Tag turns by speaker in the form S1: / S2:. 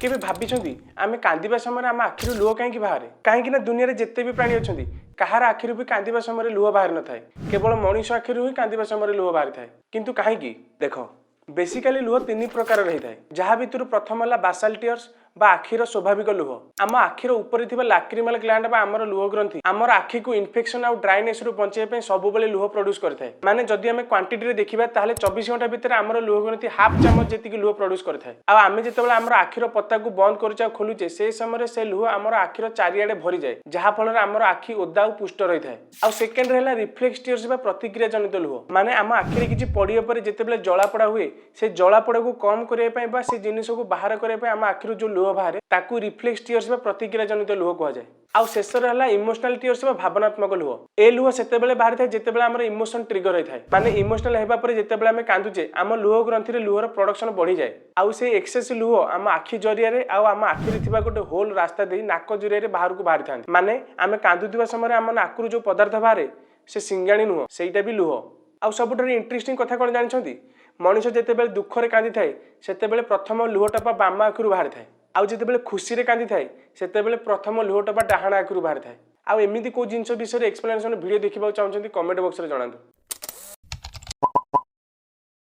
S1: କେବେ ଭାବିଛନ୍ତି, ଆମେ କାନ୍ଦିବା ସମୟରେ ଆମ ଆଖିରୁ ଲୁହ କାହିଁକି ବାହାରେ? କାହିଁକି ନା ଦୁନିଆରେ ଯେତେ ବି ପ୍ରାଣୀ ଅଛନ୍ତି, କାହାର ଆଖିରୁ ବି କାନ୍ଦିବା ସମୟରେ ଲୁହ ବାହାରି ନଥାଏ। କେବଳ ମଣିଷ ଆଖିରୁ ହିଁ କାନ୍ଦିବା ସମୟରେ ଲୁହ ବାହାରିଥାଏ। କିନ୍ତୁ କାହିଁକି? ଦେଖ, ବେସିକାଲି ଲୁହ ତିନି ପ୍ରକାର ରହିଥାଏ, ଯାହା ଭିତରୁ ପ୍ରଥମ ହେଲା ବାସାଲ ଟିୟର୍ସ ବା ଆଖିର ସ୍ୱାଭାବିକ ଲୁହ। ଆମ ଆଖିର ଉପରେ ଥିବା ଲାକ୍ରିମାଲ ଗ୍ଲାଣ୍ଡ ବା ଆମର ଲୁହ ଗ୍ରନ୍ଥି ଆମର ଆଖିକୁ ଇନଫେକ୍ସନ ଆଉ ଡ୍ରାଇନେସ ରୁ ବଞ୍ଚାଇବା ପାଇଁ ସବୁବେଳେ ଲୁହ ପ୍ରଡ୍ୟୁସ କରିଥାଏ। ମାନେ ଯଦି ଆମେ କ୍ୱାଣ୍ଟିଟିରେ ଦେଖିବା, ତାହେଲେ 24 ଘଣ୍ଟା ଭିତରେ ଆମର ଲୁହ ଗ୍ରନ୍ଥି ହାଫ୍ ଚାମଚ ଯେତିକି ଲୁହ ପ୍ରଡ୍ୟୁସ କରିଥାଏ। ଆଉ ଆମେ ଯେତେବେଳେ ଆମର ଆଖିର ପତାକୁ ବନ୍ଦ କରୁଛେ ଆଉ ଖୋଲୁଛେ, ସେ ସମୟରେ ସେ ଲୁହ ଆମର ଆଖିର ଚାରିଆଡେ ଭରିଯାଏ, ଯାହା ଫଳରେ ଆମର ଆଖି ଓଦା ଆଉ ପୁଷ୍ଟ ରହିଥାଏ। ଆଉ ସେକେଣ୍ଡରେ ହେଲା ରିଫ୍ଲେକ୍ସ ଟିୟର୍ସ ବା ପ୍ରତିକ୍ରିୟା ଜନିତ ଲୁହ। ମାନେ ଆମ ଆଖିରେ କିଛି ପଡ଼ିବା ପରେ ଯେତେବେଳେ ଜଳାପୋଡ଼ା ହୁଏ, ସେ ଜଳାପୋଡ଼ାକୁ କମ କରିବା ପାଇଁ ବା ସେ ଜିନିଷକୁ ବାହାର କରିବା ପାଇଁ ଆମ ଆଖିରୁ ଯୋଉ ଲୁହ ବାହାରେ, ତାକୁ ରିଫ୍ଲେକ୍ସ ଟିୟର୍ସ ବା ପ୍ରତିକ୍ରିୟା ଜନିତ ଲୁହ କୁହାଯାଏ। ଆଉ ଶେଷରେ ହେଲା ଇମୋସନାଲ ଟିୟର୍ସ ବା ଭାବନାତ୍ମକ ଲୁହ। ଏ ଲୁହ ସେତେବେଳେ ବାହାରିଥାଏ, ଯେତେବେଳେ ଆମର ଇମୋସନ ଟ୍ରିଗର ହୋଇଥାଏ। ମାନେ ଇମୋସନାଲ ହେବା ପରେ ଯେତେବେଳେ ଆମେ କାନ୍ଦୁଛେ, ଆମ ଲୁହ ଗ୍ରନ୍ଥିରେ ଲୁହର ପ୍ରଡକ୍ସନ ବଢିଯାଏ। ଆଉ ସେଇ ଏକ୍ସେସ ଲୁହ ଆମ ଆଖି ଜରିଆରେ ଆଉ ଆମ ଆଖିରେ ଥିବା ଗୋଟେ ହୋଲ ରାସ୍ତା ଦେଇ ନାକ ଜରିଆରେ ବାହାରକୁ ବାହାରିଥାନ୍ତି। ମାନେ ଆମେ କାନ୍ଦୁଥିବା ସମୟରେ ଆମ ନାକରୁ ଯୋଉ ପଦାର୍ଥ ବାହାରେ, ସେ ସିଙ୍ଗାଣି ନୁହଁ, ସେଇଟା ବି ଲୁହ। ଆଉ ସବୁଠାରୁ ଇଣ୍ଟରେଷ୍ଟିଂ କଥା କ'ଣ ଜାଣିଛନ୍ତି? ମଣିଷ ଯେତେବେଳେ ଦୁଃଖରେ କାନ୍ଦିଥାଏ, ସେତେବେଳେ ପ୍ରଥମ ଲୁହ ଟପା ବାମ ଆଖିରୁ ବାହାରିଥାଏ। ଆଉ ଯେତେବେଳେ ଖୁସିରେ କାନ୍ଦିଥାଏ, ସେତେବେଳେ ପ୍ରଥମ ଲୁହ ଟପା ଡାହାଣ ଆଖିରୁ ବାହାରିଥାଏ। ଆଉ ଏମିତି କୋଉ ଜିନିଷ ବିଷୟରେ ଏକ୍ସପ୍ଲେନେସନ ଭିଡ଼ିଓ ଦେଖିବାକୁ ଚାହୁଁଛନ୍ତି, କମେଣ୍ଟ ବକ୍ସରେ ଜଣାନ୍ତୁ।